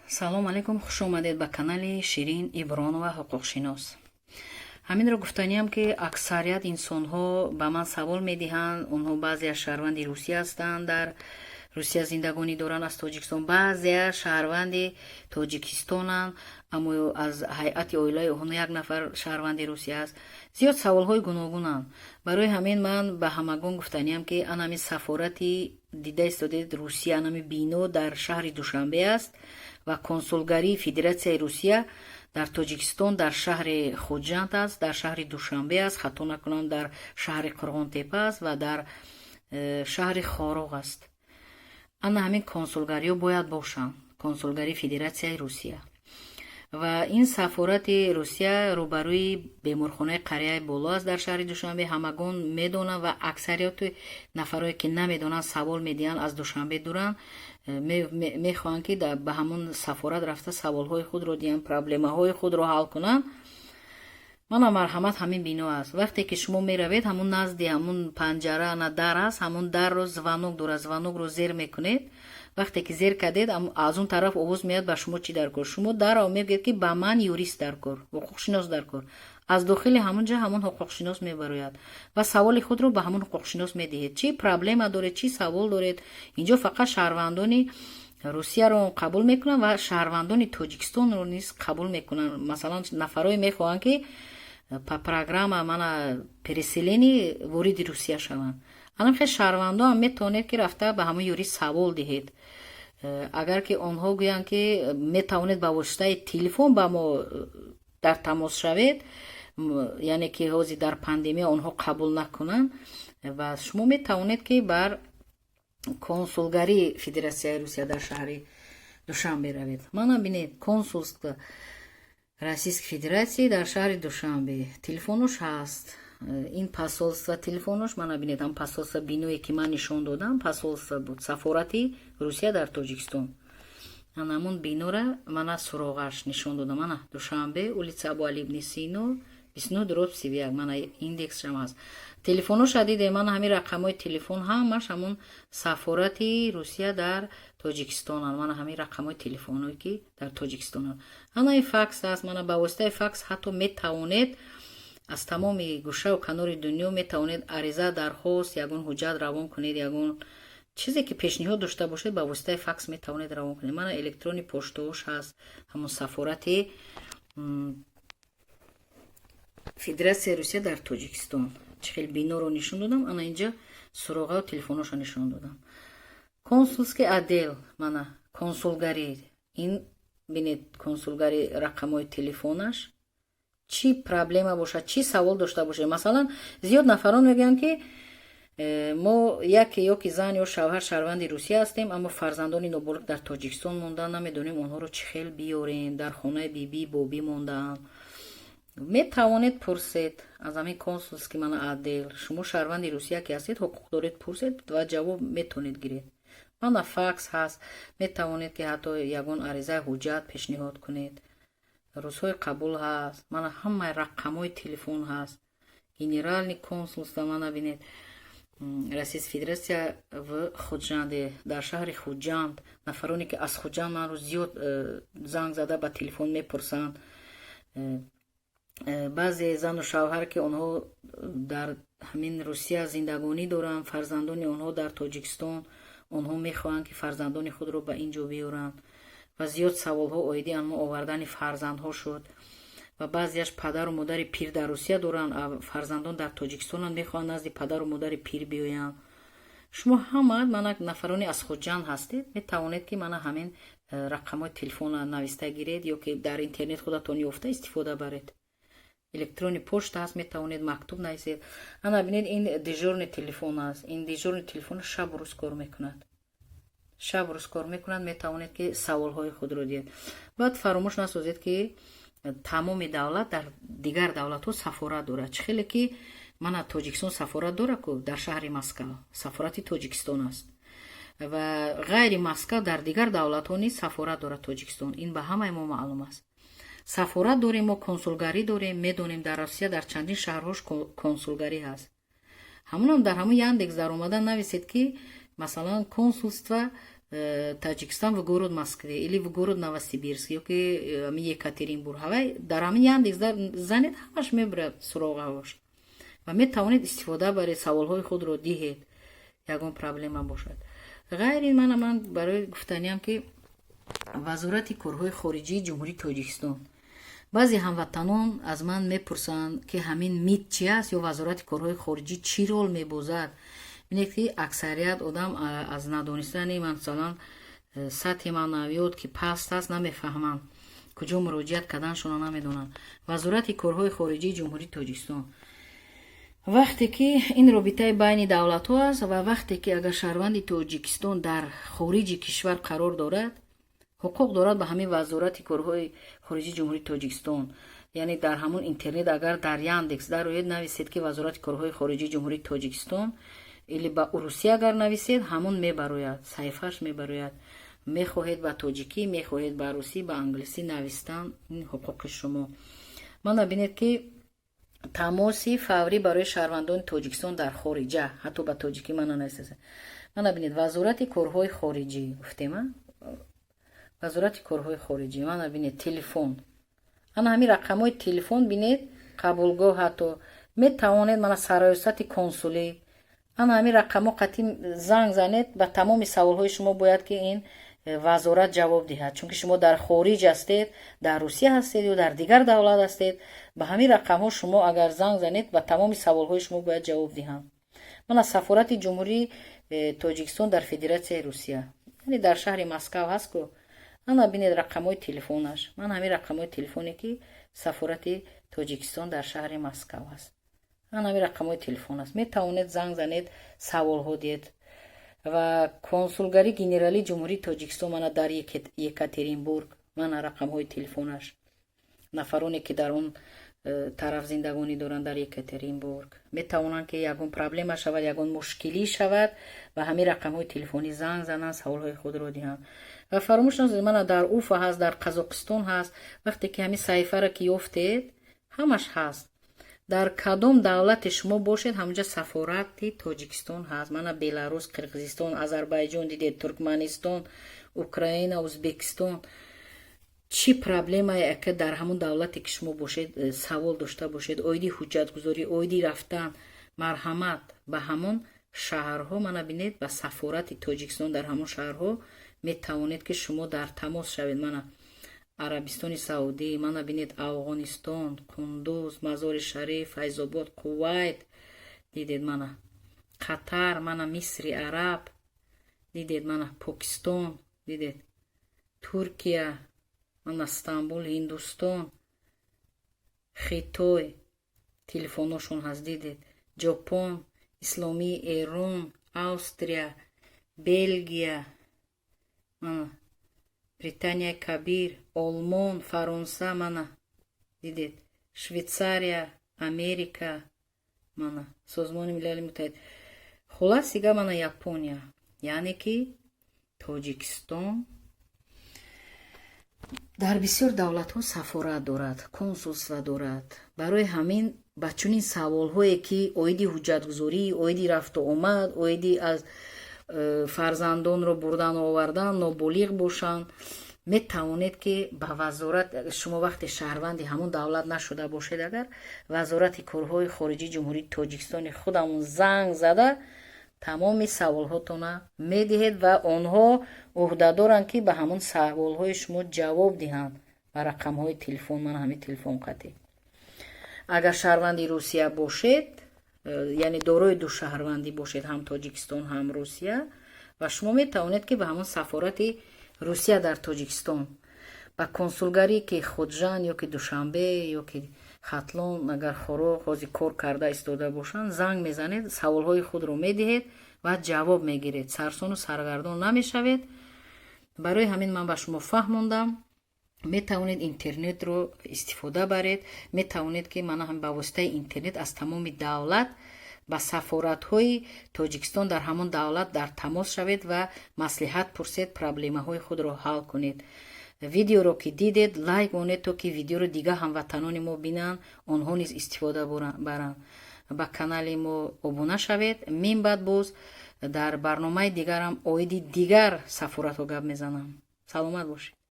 Салом алейкум, хуш омадед ба канали Ширин Ибронова, ҳуқуқшинос. Ҳаминро гуфтаниям, ки аксарият инсонҳо ба ман савол медиҳанд. Онҳо баъзеаш шаҳрванди Русия ҳастанд, дар Русия зиндагонӣ доранд аз Тоҷикистон, баъзеа шаҳрванди Тоҷикистонанд, аммо аз ҳайати оилаи онҳо як нафар шаҳрванди Русия аст. Зиёд саволҳои гуногунанд. Барои ҳамин ман ба ҳамагон гуфтаниям, ки анами сафорати дида истодед, Русия, анами бино дар шаҳри Душанбе аст ва консулгарии Федератсияи Русия дар Тоҷикистон дар шаҳри Хуҷанд аст, дар шаҳри Душанбе аст, хато накунам, дар шаҳри Қурғонтепа аст ва дар шаҳри Хоруғ аст. Ана ҳамин консулгариҳо бояд бошанд, консулгарии Федератсияи Русия. Ва ин сафорати Русия рӯбарӯи беморхонаи Қарияи Боло аст дар шаҳри Душанбе. Ҳамагон медонанд ва аксарияти нафарое, ки намедонанд, савол медиҳанд, аз Душанбе дуранд, мехоҳанд, ки ба ҳамон сафорат рафта, саволҳои худро диҳанд, проблемаҳои худро ҳал кунанд. Мана, марҳамат, ҳамин бино аст. Вақте ки шумо меравед, ҳамун назди ҳамун панҷара ана дар аст, ҳамун дарро звонок дорад, звонокро зер мекунед. Вақте ки зер кардед, аз он тараф овоз меяд: «Ба шумо чӣ дар кор?» Шумо дарро мегӯед, ки ба ман юрист дар кор, ҳуқуқшинос дар кор. Аз дохили ҳамун ҷа ҳамун ҳуқуқшинос мебарояд ва саволи худро ба ҳамун ҳуқуқшинос медиҳед. Чӣ проблема доред, чӣ савол доред? Инҷо фақат шаҳрвандони Русияро қабул мекунанд ва шаҳрвандони Тоҷикистонро низ қабул мекунанд. Масалан, нафарое мехоҳанд, ки по программа мана переселение вориди Русия шаванд. Анам хел шаҳрвандо ҳам метавонед, ки рафта ба ҳамон юрист савол диҳед. Агар ки онҳо гӯянд, ки метавонед ба воситаи телефон ба мо дар тамос шавед, яъне ки ҳозир дар пандемия онҳо қабул накунанд, ва шумо метавонед, ки бар консулгарии Федератсияи Русия дар шаҳри Душанбе равед. Мана бинед, консулство Российской Федерации дар шаҳри Душанбе, телефонош ҳаст. Ин посольство, телефонош мана бинед. Ҳам посольство, биное, ки ман нишон додам, посольство буд, сафорати Русия дар Тоҷикистон. Анамун бинора мана суроғаш нишон додам. Мана, Душанбе, улица Абуали ибни Сино, 29/31, мана индексшам ҳаст. Телефоноша дидем, мана ҳамин рақамҳои телефон ҳамаш ҳамун сафорати Русия дар Тоҷикистонанд. Мана ҳамин рақамҳои телефоное, ки дар Тоҷикистонанд. Ана ин факс аст. Мана, ба воситаи факс ҳатто метавонед аз тамоми гӯшаву канори дунё метавонед ариза, дархост, ягон ҳуҷҷат равон кунед, ягон чизе, ки пешниҳод дошта бошед, ба воситаи факс метавонед равон кунед. Мана электронный поштаош ҳаст, ҳамун сафорати Федератсияи Русия дар Тоҷикистон. Чӣ хел биноро нишон додам, ана инҷа суроғаю телефоношо нишон додам. Консульский отдел, мана консулгарӣ, ин бинед, консулгари, рақамҳои телефонаш. Чӣ проблема бошад, чӣ савол дошта бошед. Масалан, зиёд нафарон мегӯянд, ки мо яке ё ки зан ё шавҳар шаҳрванди Русия ҳастем, аммо фарзандони ноболиғ дар Тоҷикистон мондаанд, намедонем онҳоро чӣ хел биёрем, дар хонаи бибӣ, бобӣ мондаанд. Метавонед пурсед аз ҳамин консульский, мана, отдел. Шумо шаҳрванди Русия ки ҳастед, ҳуқуқ доред пурсед ва ҷавоб метавонед гиред. Мана факс ҳаст, метавонед, ки ҳатто ягон аризаи ҳуҷҷат пешниҳод кунед. Рӯзҳои қабул ҳаст, мана ҳамаи рақамҳои телефон ҳаст. Генеральный консульство, мана бинед, Российская Федерация в Худжанде, дар шаҳри Хуҷанд. Нафароне, ки аз Хуҷанд манро зиёд занг зада ба телефон мепурсанд, баъзе зану шавҳар, ки онҳо дар ҳамин Русия зиндагонӣ доранд, фарзандони онҳо дар Тоҷикистон, онҳо мехоҳанд, ки фарзандони худро ба ин ҷо биёранд ва зиёд саволҳо оиди анмо овардани фарзандҳо шуд. Ва баъзеаш падару модари пир дар Русия доранд, фарзандон дар Тоҷикистонанд, мехоҳанд назди падару модари пир биёянд. Шумо ҳама, мана, нафароне аз Хуҷанд ҳастед, метавонед, ки мана ҳамин рақамҳои телефона нависта гиред ё ки дар интернет худатон ёфта истифода баред. Электронный почта ҳаст, метавонед мактуб нависед. Ана бинед, ин дежурный телефон аст. Ин дежурный телефон шабу рӯз кор мекунад, шабу рӯз кор мекунад. Метавонед, ки саволҳои худро диҳед. Баъд фаромӯш насозед, ки тамоми давлат дар дигар давлатҳо сафорат дорад. Чӣ хеле ки мана Тоҷикистон сафорат дорад ку, дар шаҳри Москав сафорати Тоҷикистон аст ва ғайри Москав дар дигар давлатҳо низ сафорат дорад Тоҷикистон. Ин ба ҳамаи мо маълум аст. Сафорат дорем, мо консулгарӣ дорем, медонем, дар Россия дар чандин шаҳрҳош консулгарӣ ҳаст. Ҳамунам дар ҳамун Яндекс дар омада нависед, ки масалан консульство Таджикистан в город Москве или в город Новосибирск ёки Екатеринбург. Ҳавай дар ҳамин Яндекс занед, ҳамаш мебурад суроғаҳош ва метавонед истифода баред, саволҳои худро диҳед, ягон проблема бошад. Ғайр ин, мана, ман барои гуфтаниам, ки Вазорати корҳои хориҷии Ҷумҳурии Тоҷикистон, баъзе ҳамватанон аз ман мепурсанд, ки ҳамин МИД чи аст ё Вазорати корҳои хориҷӣ чӣ рол мебозад. Бинед, ки аксарият одам аз надонистани, масалан, сатҳи маънавиёт ки паст аст, намефаҳманд, куҷо муроҷиат карданшонро намедонанд. Вазорати корҳои хориҷии Ҷумҳурии Тоҷикистон, вақте ки ин робитаи байни давлатҳо аст ва вақте ки агар шаҳрванди Тоҷикистон дар хориҷи кишвар қарор дорад, ҳуқуқ дорад ба ҳамин Вазорати корҳои хориҷии Ҷумҳурии Тоҷикистон, яъне дар ҳамон интернет агар дар Яндекс дароед, нависед, ки Вазорати корҳои хориҷии Ҷумҳурии Тоҷикистон или ба урусӣ агар нависед, ҳамон мебарояд, саҳифааш мебарояд. Мехоҳед ба тоҷикӣ, мехоҳед ба русӣ, ба англисӣ навистан, ин ҳуқуқи шумо. Мана, бинед, ки тамоси фаврӣ барои шаҳрвандони Тоҷикистон дар хориҷа, ҳатто ба тоҷикӣ мана нависеса. Мана, бинед, Вазорати корҳои хориҷӣ гуфтема, Вазорати корҳои хориҷӣ, мана, бинед, телефон, ана ҳамин рақамҳои телефон, бинед, қабулгоҳ, ҳатто метавонед, мана, сарраёсати консулӣ, ана ҳамин рақамҳо қатъи занг занед, ба тамоми саволҳои шумо бояд ки ин вазорат ҷавоб диҳад, чунки шумо дар хориҷ ҳастед, дар Русия ҳастед ё дар дигар давлат ҳастед. Ба ҳамин рақамҳо шумо агар занг занед, ба тамоми саволҳои шумо бояд ҷавоб диҳанд. Мана, сафорати Ҷумҳурии Тоҷикистон дар Федератсияи Русия, яъне дар шаҳри Москав ҳаст ку. Ана, бинед, рақамҳои телефонаш, ман ҳамин рақамҳои телефоне, ки сафорати Тоҷикистон дар шаҳри Москав ҳаст, ана ҳамин рақамҳои телефон аст. Метавонед занг занед, саволҳо диҳед. Ва консулгарии генералии Ҷумҳурии Тоҷикистон, мана, дар Екатеринбург, мана рақамҳои телефонаш. Нафароне, ки дар он тараф зиндагонӣ доранд, дар Екатеринбург, метавонанд, ки ягон проблема шавад, ягон мушкилӣ шавад, ба ҳамин рақамҳои телефонӣ занг зананд, саволҳои худро диҳанд. Ва фаромӯш насозед, мана, дар Уфа ҳаст, дар Қазоқистон ҳаст. Вақте ки ҳамин саҳифаро ки ёфтед, ҳамаш ҳаст. Дар кадом давлате шумо бошед, ҳамонҷа сафорати Тоҷикистон ҳаст. Мана, Беларус, Қирғизистон, Озарбойҷон, дидед, Туркманистон, Украина, Ӯзбекистон. Чӣ проблемае ака дар ҳамон давлате ки шумо бошед, савол дошта бошед оиди ҳуҷҷатгузорӣ, оиди рафтан, марҳамат, ба ҳамон шаҳрҳо, мана, бинед, ба сафорати Тоҷикистон дар ҳамон шаҳрҳо метавонед, ки шумо дар тамос шавед. Мана, Арабистони Саудӣ, мана, бинед, Афғонистон, Қундуз, Мазори Шариф, Файзобод, Кувайт, дидед, мана, Қатар, мана, Мисри Араб, дидед, мана, Покистон, дидед, Туркия, мана, Стамбул, Ҳиндустон, Хитой, телефоношон ҳаст, дидед, Ҷопон, Исломии Эрон, Австрия, Белгия, мана, Британияи Кабир, Олмон, Фаронса, мана, дидед, Швейтсария, Америка, мана, Созмони Милали Муттаҳид, хулас дига, мана, Япония. Яъне ки Тоҷикистон дар бисёр давлатҳо сафорат дорад, консулство дорад. Барои ҳамин ба чунин саволҳое, ки оиди ҳуҷҷатгузорӣ, оиди рафту омад, оиди аз фарзандонро бурдану овардан, ноболиғ бошанд, метавонед, ки ба вазорат, шумо вақте шаҳрванди ҳамон давлат нашуда бошед, агар Вазорати корҳои хориҷии Ҷумҳурии Тоҷикистони худамон занг зада, тамоми саволҳотона медиҳед ва онҳо ӯҳдадоранд, ки ба ҳамон саволҳои шумо ҷавоб диҳанд. Ба рақамҳои телефон, мана, ҳамин телефон қатӣ. Агар шаҳрванди Русия бошед, яъне дорои ду шаҳрвандӣ бошед, ҳам Тоҷикистон, ҳам Русия, ва шумо метавонед, ки ба ҳамон сафорати Русия дар Тоҷикистон, ба консулгарӣ, ки Худжанд ё ки Душанбе ё ки Хатлон, агар Хоруғ ҳозир кор карда истода бошанд, занг мезанед, саволҳои худро медиҳед ва ҷавоб мегиред, сарсону саргардон намешавед. Барои ҳамин ман ба шумо фаҳмондам. Метавонед интернетро истифода баред, метавонед, ки мана ҳам ба воситаи интернет аз тамоми давлат ба сафоратҳои Тоҷикистон дар ҳамон давлат дар тамос шавед ва маслиҳат пурсед, проблемаҳои худро ҳал кунед. Видеоро ки дидед, лайк монед, то ки видеоро дигар ҳамватанони мо бинанд, онҳо низ истифода баранд. Ба канали мо обуна шавед. Мин баъд боз Дар барномаи дигарам оиди дигар сафоратҳо гап мезанам. Саломат бошед.